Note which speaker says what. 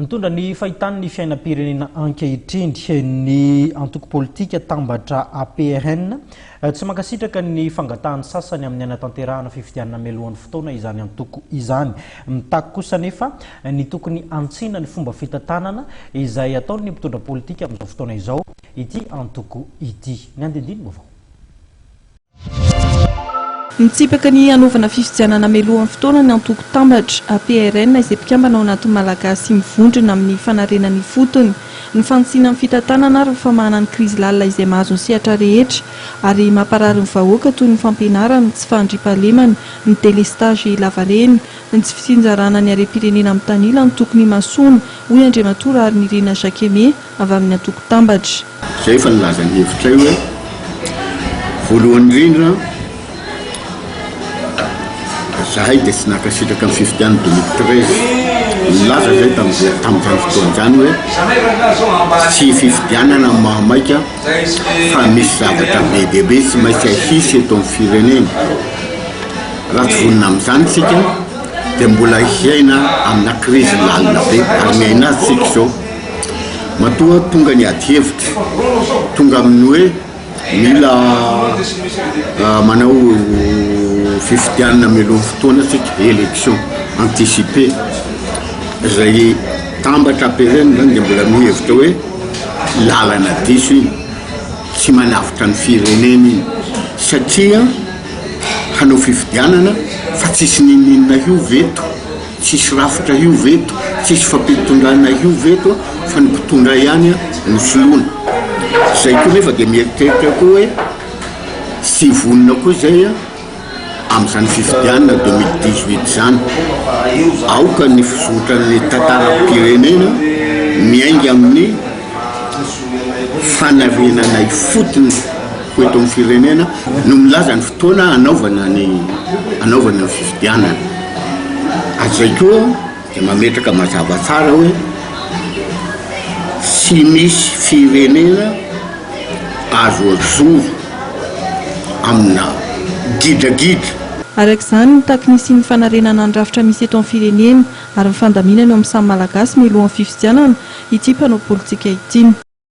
Speaker 1: Mitondra ny fahitany ny fiainam-pirenena ankehitriny ny antoko politika Tambatra APRN. Tsy mankasitraka ny fangatahan'ny sasany amin'ny hanatanterahana fifidianana mialohan'ny fotoana izany antoko izany. Mitaky kosa anefa ny tokony hantsina ny fomba fitantanana izay ataon'ny mpitondra politika amin'izao fotoana izao ity antoko ity. Ny andindinim-baovao.
Speaker 2: Mitsipaka ny hanaovana fifidianana mialohan'ny fotoana ny antoko Tambatra, APRN, izay mpikambana ao anatin'ny Malagasy mivondrona amin'ny fanarenana ifotony, ny fanitsiana ny fitantanana ary ny famahana ny krizy lalina izay mahazo ny sehatra rehetra ary mamparary ny vahoaka toy ny fampianarana, ny tsy fahandriampahalemana, ny delestazy lavareny, ny tsy fitsinjarana ny harem-pirenena mitanila no tokony himasoana, hoy Andriamatoa Raharinirina Jacques Aimé avy amin'ny antoko Tambatra.
Speaker 3: Izay efa nilaza ny hevitray hoe voalohany indrindra zahay dia tsy nankasitraka ny fifidianana 2013. Nilaza zay tamin'izay tamin'izany fotoana izany hoe tsy fifidianana no mahamaika fa misy zavatra be dia be tsy maintsy hisy eto amin'ny firenena. Raha tsy vonona amin'izany isika dia mbola hiaina amina krizy lalina be ary miaina azy isika izao. Matoa tonga ny ady hevitra, tonga amin'ny hoe mila manao fifidianana mialoha ny fotoana isika, élection anticipée, izay tambatra ampirenina zany dia mbola mihevitra hoe lalana diso iny, tsy manavotra ny firenena iny satria hanao fifidianana fa tsisy n'inon'inona hiova eto. Tsisy rafitra hiova eto, tsisy fampitondrana hiova eto fa ny mpitondra ihany no soloina. Zay koa nefa dia mieritreritra koa hoe tsy vonona koa izay amin'izany fifidianana 2018 izany. Aoka ny fizotran'ny tantaram-pirenena miainga amin'ny fanarenana ifotony ho eto amin'ny firenena no milaza ny fotoana hanaovana ny hanaovana ny fifidianana. Ary izay koa dia mametraka mazava tsara hoe tsy misy firenena azo ajoro amina gidragidra.
Speaker 2: Araka izany, mitaky ny hisian'ny fanarenana ny rafitra misy eto amin'ny firenena ary ny fandaminana eo amin'ny samy Malagasy mialohan'ny fifidianana ity mpanao politika ity.